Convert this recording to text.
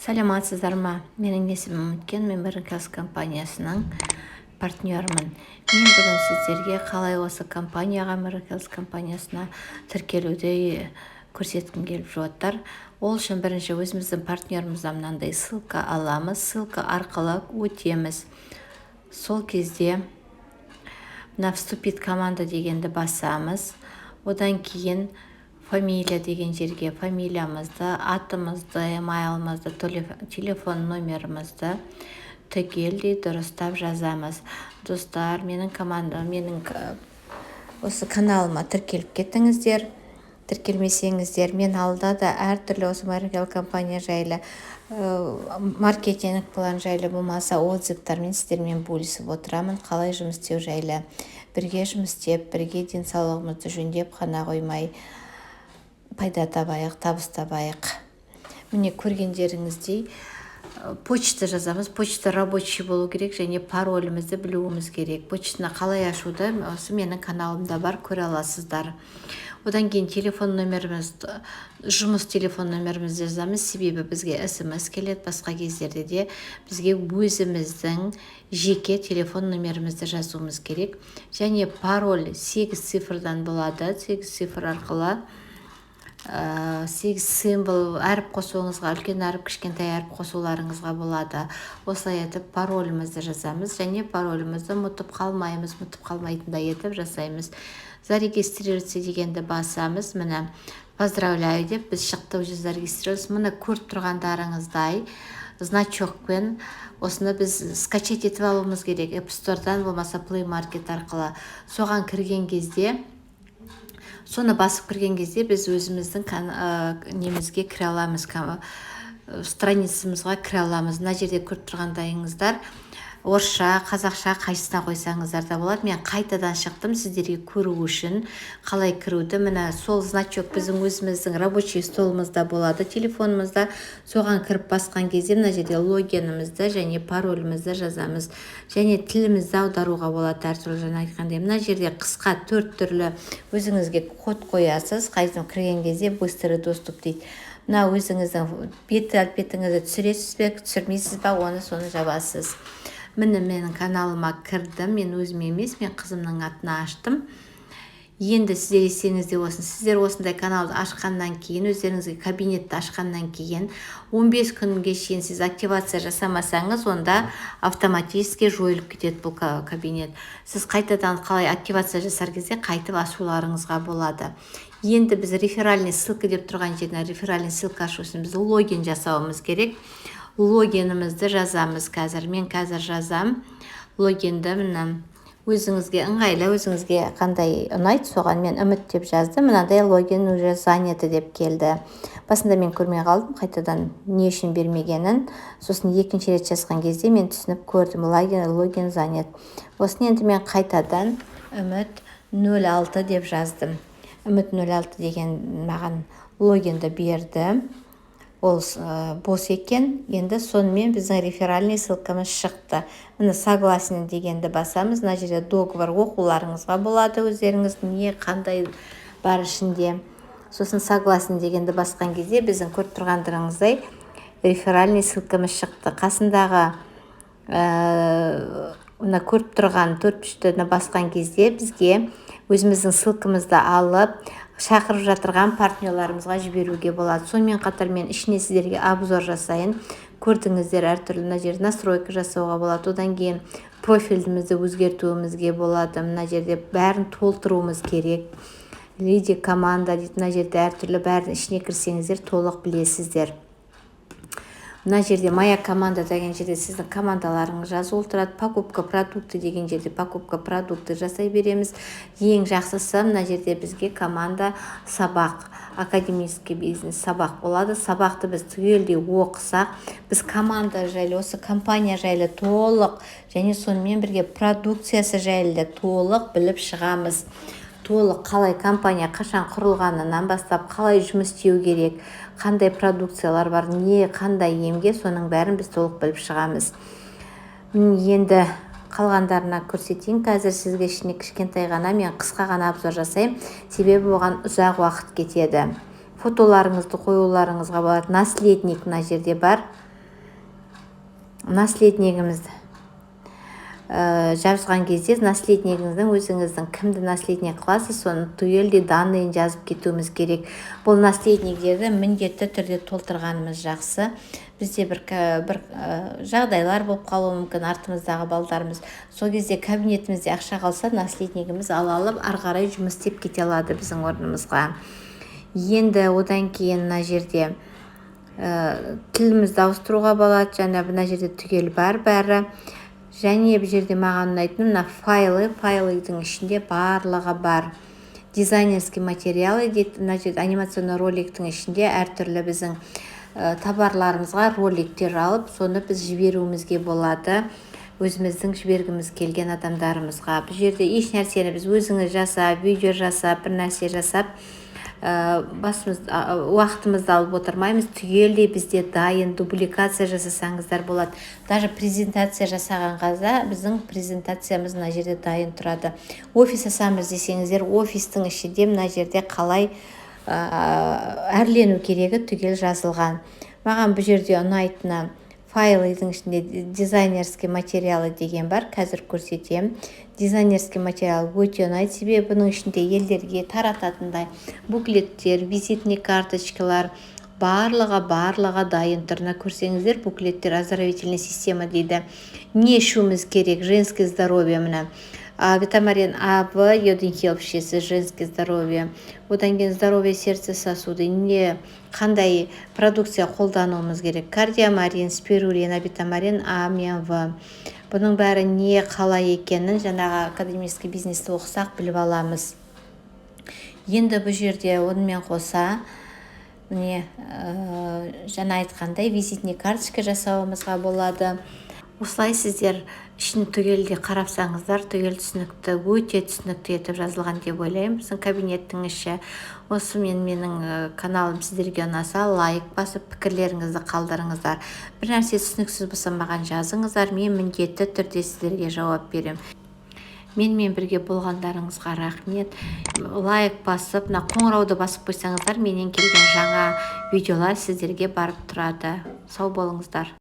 Саламатсыздар ма? Менің есімім Үміткен, мен Miracles компаниясының партнерімін. Мен бүгін сіздерге қалай осы компанияға, Miracles компаниясына тіркелуді көрсеткім келіп жатыр. Ол үшін бірінші өзіміздің партнерімізден мынандай ссылка аламыз, ссылка арқылы өтеміз. Сол кезде мына «Вступить команда» дегенді басамыз. Одан кейін «Фамилия» деген жерге фамилиямызды, атымызды, емайлымызды, телефон номерімізді түгелдей дұрыстап жазамыз. Достар, менің команда, менің осы каналыма тіркеліп кетіңіздер, тіркелмесеңіздер. Мен алда да әртүрлі осы Miracle компания жайлы, маркетинг план жайлы, болмаса отзывтармен сіздермен бөлісіп отырамын. Қалай жұмыс істеу жайлы, бірге жұмыс істеп, бірге денсаулығымызды жөндеп қана қоймай, пайда табайық, табыс табайық. Міне, көргендеріңіздей, почта жазамыз. Почта рабочий болу керек және паролімізді білуіміз керек. Почтаны қалай ашуды осы менің каналымда бар, көре аласыздар. Одан кейін телефон номеріміз, жұмыс телефон номерімізді жазамыз, себебі бізге СМС келеді. Басқа кездерде де бізге өзіміздің жеке телефон номерімізді жазуымыз керек. Және пароль 8 цифрдан болады, 8 цифр арқылы 8 символ, әріп қосуыңызға, үлкен әріп, кішкентай әріп қосуларыңызға болады. Осылай етіп паролімізді жазамыз және паролімізді ұмытып қалмаймыз, ұмытып қалмайтындай етіп жасаймыз. «Зарегистрироваться» дегенді басамыз. Міне, «Поздравляю» деп біз шықты, уже зарегистрироваться. Міне, көріп тұрғандарыңыздай, значокпен. Осыны біз скачать етіп алуымыз керек App Store'дан болмаса Play Market арқылы. Соған кірген кезде, соны басып кірген кезде біз өзіміздің немізге кіре аламыз, страницамызға кіре аламыз. Мына жерде көріп тұрғандайыңыздар, орысша, қазақша, қайсысына қойсаңыздар да болады. Мен қайтадан шықтым сіздерге көру үшін қалай кіруді. Міне, сол значок біздің өзіміздің рабочий столымызда болады, телефонымызда. Соған кіріп басқан кезде мына жерде логинімізді және паролімізді жазамыз және тілімізді аударуға болады әртүрлі. Жаңа айтқандай, мына жерде қысқа төрт түрлі өзіңізге код қоясыз. Қайтып кірген кезде «Быстрый доступ» дейді. Мына өзіңіздің бет әлпетіңізді түсіресіз бе, түсірмейсіз ба, оны, соны жабасыз. Міне, менің каналыма кірдім. Мен өзім емес, мен қызымның атына аштым. Енді сіздер естеріңізде болсын, сіздер осындай каналды ашқаннан кейін, өздеріңізге кабинетті ашқаннан кейін 15 күнге шейін сіз активация жасамасаңыз, онда автоматически жойылып кетеді бұл кабинет. Сіз қайтадан қалай активация жасар кезде қайтып ашуларыңызға болады. Енді біз «Реферальный ссылка» деп тұрған жеріне, реферальный ссылка ашу үшін біз логин жасауымыз керек. Логинімізді жазамыз қазір. Мен қазір жазам логинді. Міне, өзіңізге ыңғайлы, өзіңізге қандай ұнайды, соған. Мен «Үміт» деп жаздым. Мынандай «Логин уже заняты» деп келді. Басында мен көрмей қалдым қайтадан не үшін бермегенін. Сосын екінші рет жазған кезде мен түсініп көрдім: логин занят. Осыны енді мен қайтадан «Үміт 06» деп жаздым. «Үміт 06» деген маған логинді берді, ол бос екен. Енді сонымен біздің реферальный ссылкамыз шықты. Міне, «Согласен» дегенді басамыз. Мына жерде договор оқуларыңызға болады өздеріңіз, не қандай бар ішінде. Сосын «Согласен» дегенді басқан кезде біздің көріп тұрғандарыңыздай, реферальный ссылкамыз шықты. Қасындағы мына көріп тұрған төрт бұрыштыны басқан кезде бізге өзіміздің ссылкамызды алып, шақырып жатырған партнерларымызға жіберуге болады. Сонымен қатар мен ішіне сіздерге обзор жасайын. Көрдіңіздер, әртүрлі мына жерде настройка жасауға болады. Одан кейін профилімізді өзгертуімізге болады. Мына жерде бәрін толтыруымыз керек. «Лидер команда» дейді мына жерде, әртүрлі бәрін ішіне кірсеңіздер, толық білесіздер. Мына жерде «Моя команда» деген жерде сіздің командаларыңыз жазулы тұрады. «Покупка продукты» деген жерде покупка продукты жасай береміз. Ең жақсысы, мына жерде бізге команда сабақ, академический бизнес сабақ болады. Сабақты біз түгелдей оқысақ, біз команда жайлы, осы компания жайлы толық және сонымен бірге продукциясы жайлы да толық біліп шығамыз. Толық қалай компания қашан құрылғанынан бастап, қалай жұмыс істеу керек, қандай продукциялар бар, не қандай емге, соның бәрін біз толық біліп шығамыз. Енді қалғандарына көрсетейін қазір сізге. Ішіне кішкентай ғана, мен қысқа ғана обзор жасаймын, себебі оған ұзақ уақыт кетеді. Фотоларыңызды қоюларыңызға болады. «Наследник» мына жерде бар. Наследнигімізді жазған кезде наследнигіңіздің, өзіңіздің кімді наследник қыласыз, соның түгелдей данныйын жазып кетуіміз керек. Бұл наследниктерді міндетті түрде толтырғанымыз жақсы. Бізде бір жағдайлар болып қалуы мүмкін, артымыздағы балдарымыз. Сол кезде кабинетімізде ақша қалса, наследнигіміз ала алып, ары қарай жұмыс істеп кете алады біздің орнымызға. Енді одан кейін мына жерде тілімізді ауыстыруға болады және мына жерде түгел бар бәрі. Және бұл жерде маған ұнайтыны мына файлы. Файлдың ішінде барлығы бар. Дизайнерский материалы дейді. Мына жерде анимационный роликтің ішінде әртүрлі біздің товарларымызға роликтер алып, соны біз жіберуімізге болады өзіміздің жібергіміз келген адамдарымызға. Бұл жерде еш нәрсені біз өзіңіз жасап, видео жасап, бір нәрсе жасап, басымыз, уақытымызды алып отырмаймыз. Түгелдей бізде дайын. Дубликация жасасаңыздар болады. Даже презентация жасағанға да біздің презентациямыз мына жерде дайын тұрады. Офис ашамыз десеңіздер, офистің ішінде мына жерде қалай әрлену керегі түгел жазылған. Маған бұл жерде ұнайтыны файлдың ішінде дизайнерский материалы деген бар, қазір көрсетемін. Дизайнерский материал өте ұнайды, себебі бұның ішінде елдерге тарататындай буклеттер, визитный карточкалар, барлығы дайын тұр. Мына көрсеңіздер, буклеттер, оздоровительный система дейді. Не ішуіміз керек? Женское здоровье, міне, Витамарин А, В, Йодин ішесіз, женский здоровье. Одан кейін здоровье сердца, сосуды, не қандай продукция қолдануымыз керек: кардиомарин, спирулина, Витамарин А мен В. Бұның бәрі не, қалай екенін жаңағы академический бизнесті оқысақ, біліп аламыз. Енді бұл жерде онымен қоса, міне, жаңа айтқандай, визитный карточка жасауымызға болады. Осылай сіздер ішін түгелдей қарапсаңыздар, түгел түсінікті, өте түсінікті етіп жазылған деп ойлаймын біздің кабинеттің іші. Осымен менің каналым сіздерге ұнаса, лайк басып, пікірлеріңізді қалдырыңыздар. Бір нәрсе түсініксіз болса, маған жазыңыздар, мен міндетті түрде сіздерге жауап беремін. Менімен бірге болғандарыңызға рахмет. Лайк басып, мына қоңырауды басып қойсаңыздар, менен келген жаңа видеолар сіздерге барып тұрады. Сау болыңыздар.